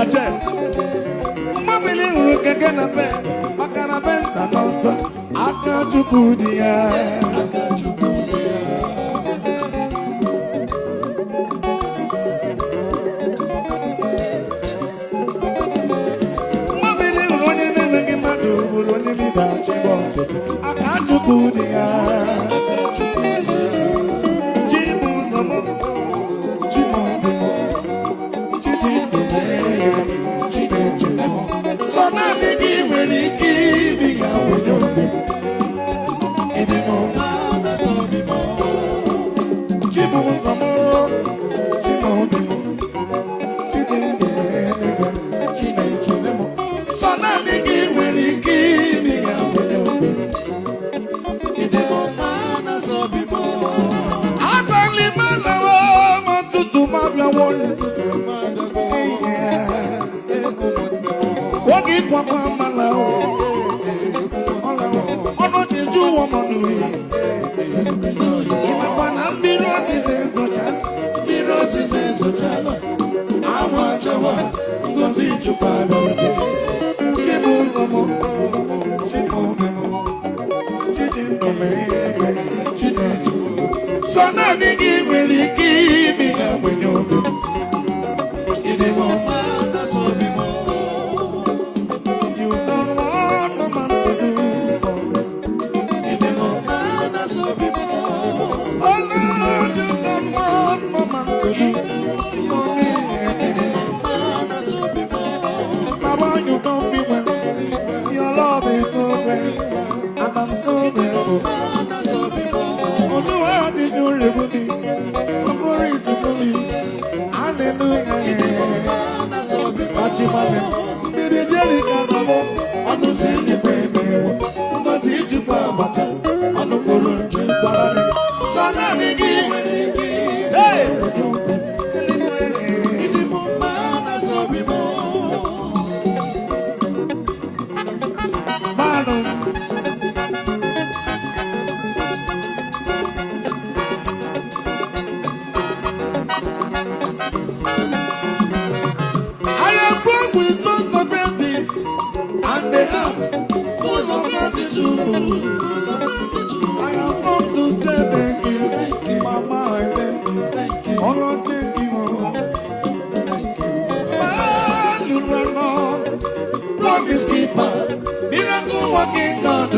Budget. Mmabili hụrụ keke na pe maka na benza nọ nsọ. Aka Chukwu dị ya. Aka Chukwu dị ya. Mmabili hụrụ onye na-enweghị mmadụ bụrụ onye lida chịgba ọchịchị. Aka Chukwu dị ya. Aka Chukwu dị ya. Chi bụ ụzọ m, chi m obi m, chi dị ndụ m, chi na-eche m. Sọ naanị gị nwere ike ibi ya wenye obi m. Ịdị m mma. Mma na obi m. Chi bụ ụzọ m, chi m obi m, chi dị ndụ m, chi na-eche m. Sọ naanị gị nwere ike ibi ya wenye obi m. Ịdị m mma na obi m. Abalị m alawo m ụtụtụ m abịawo. Ụtụtụ m abịago. Ụmụnne m. Oge ịkwakwa amala ọnụ ji ju ụwa m n'uyi. Ịmakwa na mmiri osisi ezocha. Mmiri osisi ezochala, anwụ achawa, ngozi Chukwu abịazie. Chi bụ ụzọ m, chi m obi m, chi dị ndụ m, chi na-eche m. Sọ naanị gị nwere ike ime ya gbenye obi m. Ịdị m mma na obi m. You don't want no man to do for me. Ịdị m mma na obi m. Oh Lord, you don't want no man to do for me. Mma na obi m. Mama, you don't be well. Your love is so great, and I'm so grateful. Mma na obi m. Olúwa ti ṣoore fún mi, glory to me, hallelujah. Mma na obi m. Achịmami, mmiri Jeriko na mụ, Ọnụ si eluigwe emewo, ngozi Chukwu agbata, ọnụ kwuru njọ sọ naanị gị, sọ naanị gị. Nwere ike Hey! ịdị m mma na obi m. Mmanụ. I am born with sons of praises and the heart full of gratitude. I am born to say thank you, Mama. I thank you. Thank you. Oh, thank you. Thank you. Man, you are Lord, promise keeper, miracle working God.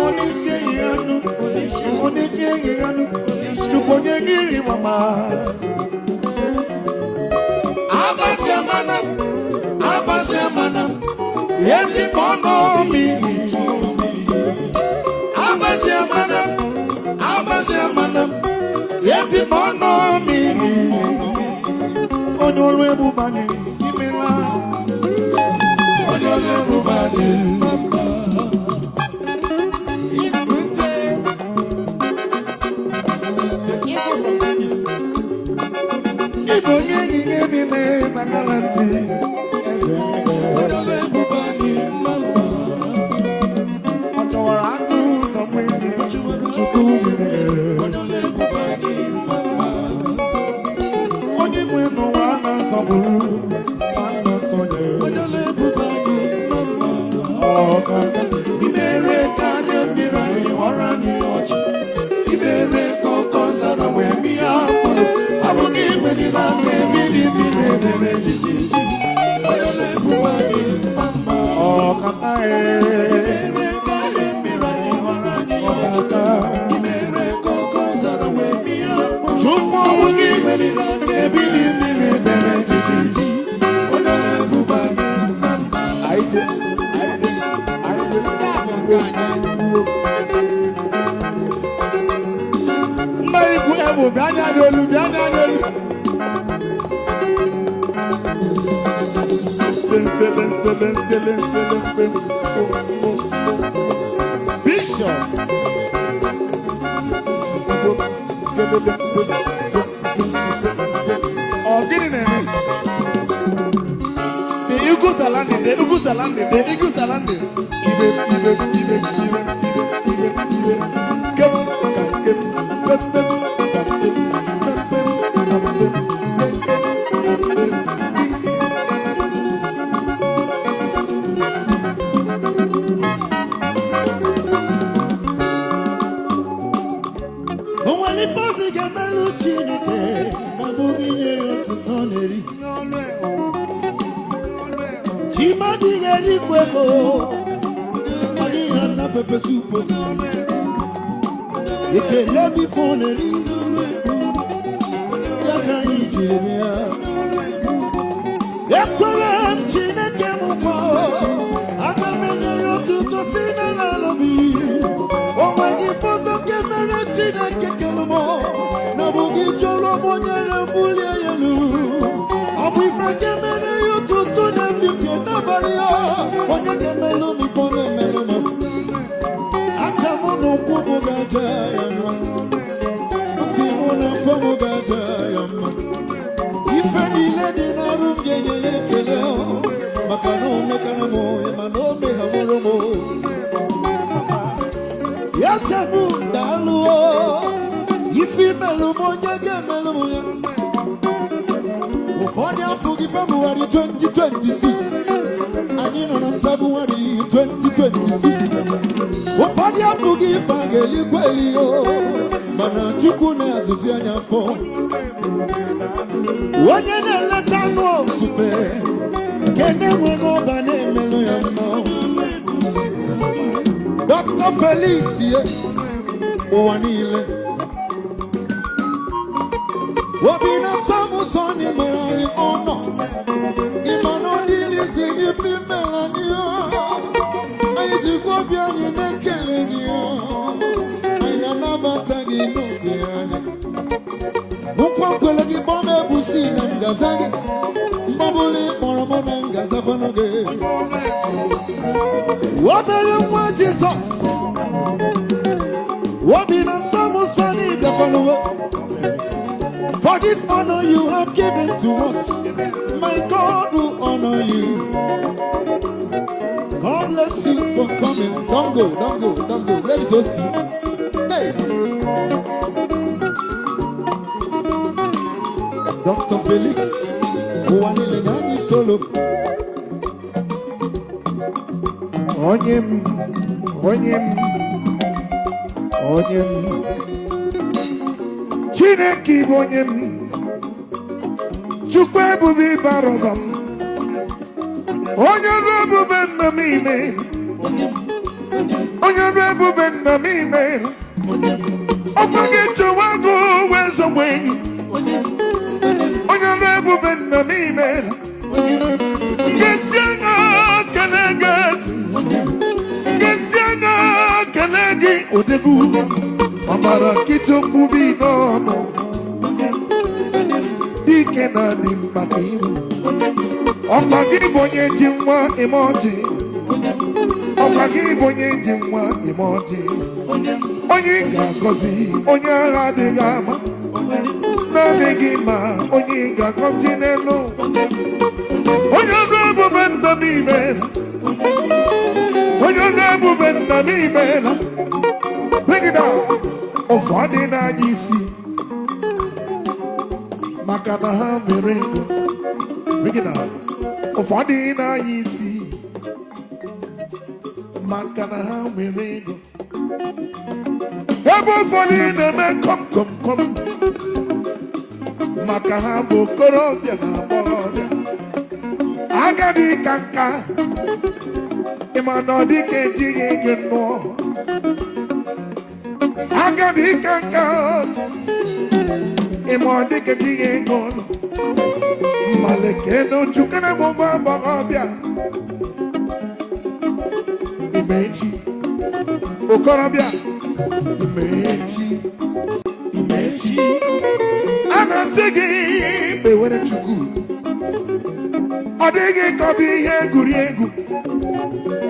Oníṣẹ́ ìyanu, oníṣẹ́ ìyanu, Chukwu onye gịrị mama. Abasi amana, abasi amana, ezi m ọnụ mi. Abasi amana, abasi amana, ezi m ọnụ mi. Onye ọrụ ebube anyị, imela. Onye ọrụ ebube anyị. Ikute. The eagle from the east. Ịbụ onye enyi niile na garanti eze. Onye ọrụ ebube anyị mma mma. Ọ chọwara aka ụzọ mgbe Chukwu ziri. Onye ọrụ ebube anyị mma mma. Onye nwe n'ụwa na-asọpụrụ ma na-asọnye. Onye ọrụ ebube anyị mma mma. Ọkaka. Imere ka anya mmiri anyị ghọrọ anyị ọchị. Imere ka ọkọ zara wee mịa mkpụrụ. Ọ bụghị weliri aka ebili mmiri emere jijiji. Onye ọrụ ebube anyị mma mma. Ọkaka ee. Imere ka anya mmiri anyị ghọrọ anyị ọchị. Ọkaka. Imere ka ọkọ zara wee mịa mkpụrụ. Chukwu. Ọ bụghị weliri aka ebili mmiri emere jijiji. Onye ọrụ ebube anyị mma mma. Aide, aide, aide. Nke anyị. Mba ikwu ebu bịa anya anyị olu, bịa anya anyị olu. Sensele, nsele, nsele, nsele, mpe, mpo, mpo, mpo. Bishop. Mpo, gelele, nsele, nse, nse, nse, nse. Ọ gịnị na-eme? The eagles are landing, the eagles are landing, the eagles are landing. Ibe, ibe, ibe, ibe, ibe, ibe, ibe. Kep, ka, kep, pep, pep, ka, pep, pep, pep, ka, pep, pep, pep, pep. ga-emelụ Chineke na abụghị inye ya otuto na-eri. Chima adịghị erikwa ego, ọ dịghị ata pepper soup. Ekele bụ ife ọ na-eri, ya ka anyị jiri bịa. Ekwere m Chineke m nkwa, aga m enye ya otuto si n'ala obi. O nweghị ife ọzọ m ga-emere Chineke kere m na ọ bụghị jụrụ m onyere mbulie ya elu. Ọ bụ ife ga-emere ya ụtụtụ na-efifie n'abalị ya. Onye ga-emelụ m ife ọ na-emelụ m? Aka m na ụkwụ m ga-aja ya mma, ntị m na afọ m ga-aja ya mma, ife niile dị n'arụ m ga-enye ya ekele, maka na o mekara m, mana o meghamụrụ m. Ya sị m daalụ ife imelụ m, onye ga-emelụ m ya? Ụfọdụ afọ gị February 2026, anyị nọ na February 2026. Ụfọdụ afọ gị ife a ga-elikwa eli o, mana Chukwu na-atụzi anya afọ. Onye na-eleta anụ ofufe nke na-enweghị ọba na-emelụ ya mma. Dr. Felix ye, ụwa niile obi na sọmụsọ mere anyị ọnọ ịma na ọ dịlizi n'ife mere anyị ọ. Anyị jikwa obi anyị na-ekele gị ọ. Anyị na-anabata gị n'obi anyị. Nkwa nkwele gị, kpọọ m ebusi na ngaza gị. Mgbabụlụ ị kpọrọ m na ngazakwanụ gị. Obere nwa Jizọs, obi na nsọ m nsọ n'ịbịakwanụwo. For this honor you have given to us, my God will honor you. God bless you for coming. Don't go, don't go, don't go. Where is Osi? Hey. Dr. Felix, ụwa niile nye anyị solo. Onye m, onye m, onye m, Chineke bụ onye m, Chukwu ebube ịbara ụba m, onye ọrụ ebube nna m ime, onye ọrụ ebube nna m ime, ọkwa gị chọwa agụ wee zọgbu enyi, onye ọrụ ebube nna m ime, gesi anya kele gị ezi, gesi anya kele gị odegwu, ọbara nkịta okwu bi n'ọnụ, dike na dị maka iwu, ọkwa gị bụ onye ji nwa ime ọjị, ọkwa gị bụ onye ji nwa ime ọjị, onye ị ga-agọzi, onye agha adịghị ama, naanị gị ma onye ị ga-agọzi n'elu, onye ọrụ ebube nna m imeela, onye ọrụ ebube nna m imeela. Bring it down. Ụfọdụ na-anya isi maka na ha nwere ego. Bring it down. Ụfọdụ na-anya isi maka na ha nwere ego, ebe ụfọdụ na-eme kom kom kom maka ha bụ okorobịa na agbọghọbịa. Agadi ka nka, ịma na ọ dịka ejighị gị nnụọ. Agadi ka nka, ịma ọ dịka ejighị ego nụ. Mmalekeno chukene bụ nwa agbọghọbịa, imechi okorobịa, imechi, imechi, a na-asị gị kpewere Chukwu, ọ dịghị ka ọ bụ ihe egwuregwu.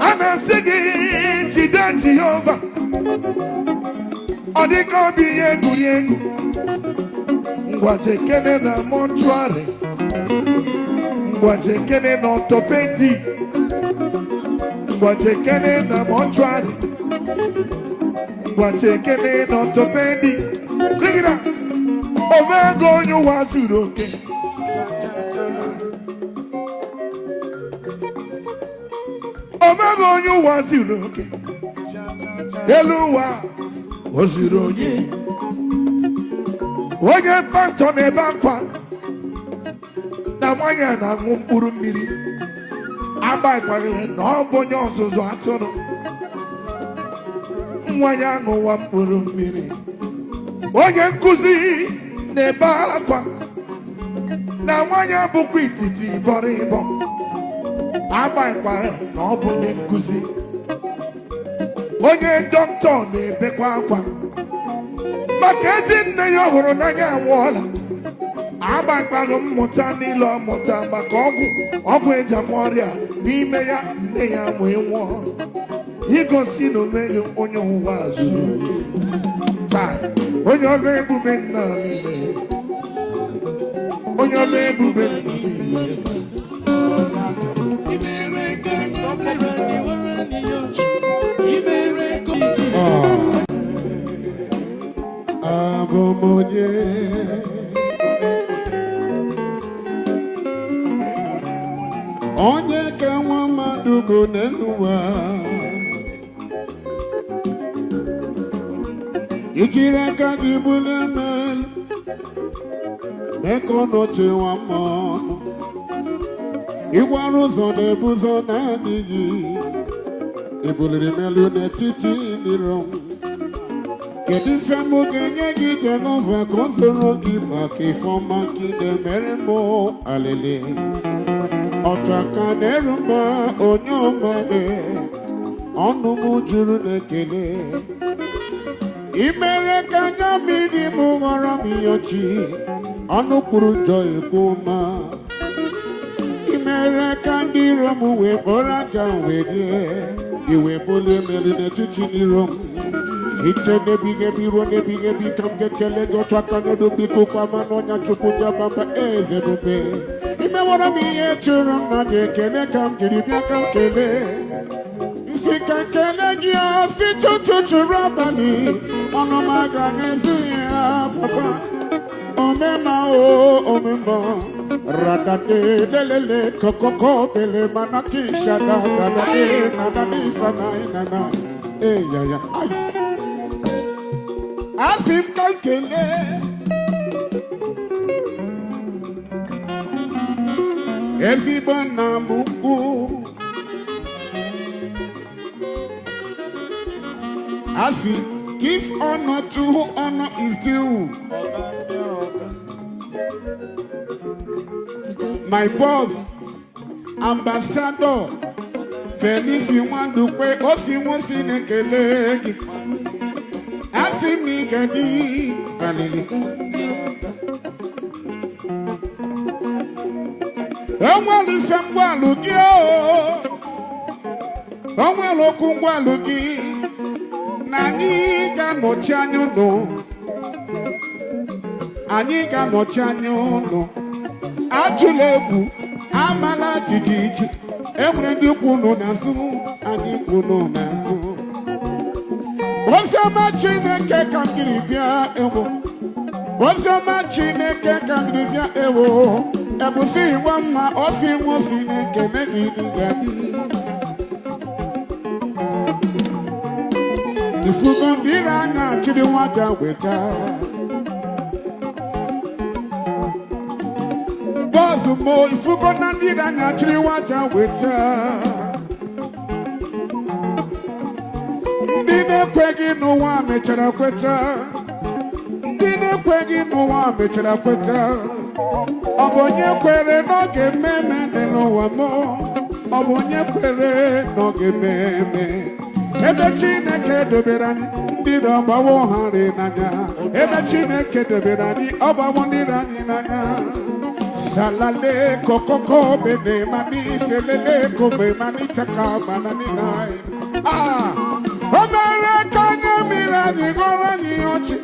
A na-asị gị jide Jehova, ọ dị ka ọ bụ ihe egwuregwu. Ngwa jekene na mortuary, ngwa jekene na orthopedic, ngwa jekene na mortuary, ngwa jekene na orthopedic. Bring it up. Omego onye ụwa zuru oke, omego onye ụwa zuru oke, elu ụwa o zuru onye. Onye pastọ na-ebe akwa na nwanyị a na-aṅụ mkpụrụ mmiri, agbakwaghị na ọ bụ onye ọzụzụ atụrụ. Nwanyị aṅụwa mkpụrụ mmiri. Onye nkụzi na-ebe akwa na nwanyị abụkwa ititi bọrọ ịbọ, agbakwaghị na ọ bụ onye nkụzi. Onye dọkịta na-ebekwa akwa maka ezi nne ya ọ hụrụ n'anya anwụọla, agbakwaghị mmụta niile ọ mụta maka ọgwụ ọgwụ eji ama ọrịa n'ime ya, nne ya wee nwụọ, igosi na omeghị onye ụwa zuru oke. Chai, onye ọrụ ebube, nna niile, onye ọrụ ebube, nna niile. Imere ka anya mmiri anyị ghọrọ anyị ọchị. Imere ka Abụ m onye? Onye ka nwa mmadụ bụ n'elu ụwa ijiri aka gị bulie m elu, mee ka ọnụ chịwa m ọnụ, ịgwara ụzọ na-ebuzo naanị gị ebuliri m elu n'etiti ndị iro m. Kedu ife m ga-enye gị, Jehova, ka o zoro gị maka ife ọma ka ị na-emere m? Alili ọtụ aka na-eru mba, onye ọma, ọnụ m juru na-ekele. Imere ka anya mmiri m ghọrọ m ihe ọchị, ọnụ kwuru njọ ekwu ma imere ka ndị iro m wee kpọrọ aja wee rie iwe bulie mmeri n'etiti ndị iro m. Site n'ebighị ebi ruo n'ebighị ebi ka m ga-ekele gị, otu aka n'elu biko kwa ma n'ọnya. Chukwu ndị ọbamba, eze n'ube, imewara m ihe chụrụ m na gị. Ekele ka m jiri bịa, ka m kelee nsị, ka nkele gị si tutu chụrụ abalị, ọnụ m agaghị ezu ya. Papa omema o omema radade lelele kokoko bele manakisha da da da de na na ni sa na na na eh ya ya ice. Asị m ka nkele ezigbo nna m ukwu. Asị, give honor to who honor is due. My boss, Ambassador Felix Nwandukwe, o si nwosi na-ekele gị. Asị m na ị ga-adị alili. Enwere ife mgbalụ gị o, o nwere okwu mgbalụ gị na anyị ga-anọchi anya ụnụ, anyị ga-anọchi anya ụnụ. Ajụla egwu, amala jijiji. Enwere ndị kwu nụ n'azụ, anyị kwu nụ n'azụ. Oziọma Chineke ka m jiri bịa ewo, oziọma Chineke ka m jiri bịa ewo. Ebusi nwa mma osi nwosi na-ekele gị n'ịgadị. Ifugo ndị ire anya chiri nwata weta bọọsụ mo. Ifugo na ndị ire anya chiri nwata weta. Ndị na-ekweghị n'ụwa mechara kweta, ndị na-ekweghị n'ụwa mechara kweta. Ọ bụ onye kwere n'oge mmemme dị n'ụwa mụ? Ọ bụ onye kwere n'oge mmemme ebe Chineke dobere anyị? Ndị na-agbawo ha rị n'anya. Ebe Chineke dobere anyị, ọ gbawo ndị anyị n'anya. Salale kokoko bene mani selele kobe mani taka manani nai. Ah, o mere ka anya mmiri anyị ghọrọ anyị ọchị.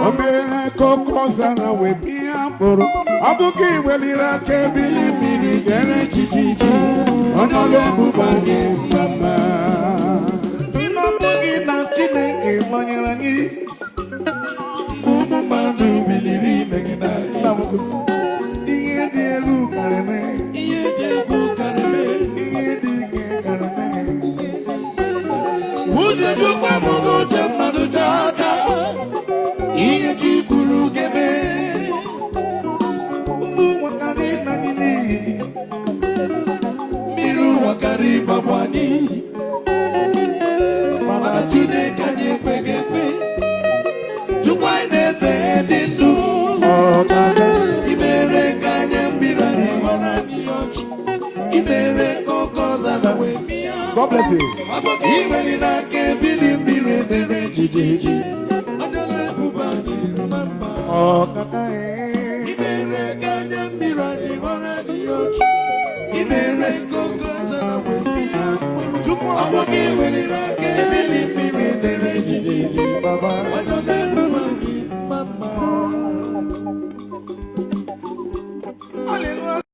O mere ka oke ọzara wee mịa mkpụrụ. Ọ bụ gị weliri aka ebili mmiri nyere jijiji. Onye ọrụ ebube, anyị mama. Ndị na-abụghị na Chineke nọnyere anyị, ụmụ mmadụ biliri imegide anyị. Nna m ukwu, ihe dị egwu karịrị. Ihe dị egwu karịrị. Ihe dị ike karịrị. Uche Chukwu abụghị uche mmadụ chata. Ihe chi kwuru ga-eme. blessing. Ọ bụ gị weliri aka ebili mmiri edere jijiji. Ọdịla ebube anyị mma mma. Ọkaka ee. Imere ka anya mmiri anyị ghọrọ anyị ọchị. Imere ka oke ọzara wee mịa mkpụrụ. Chukwu. Ọ bụ gị weliri aka ebili mmiri edere jijiji. Baba. Ọ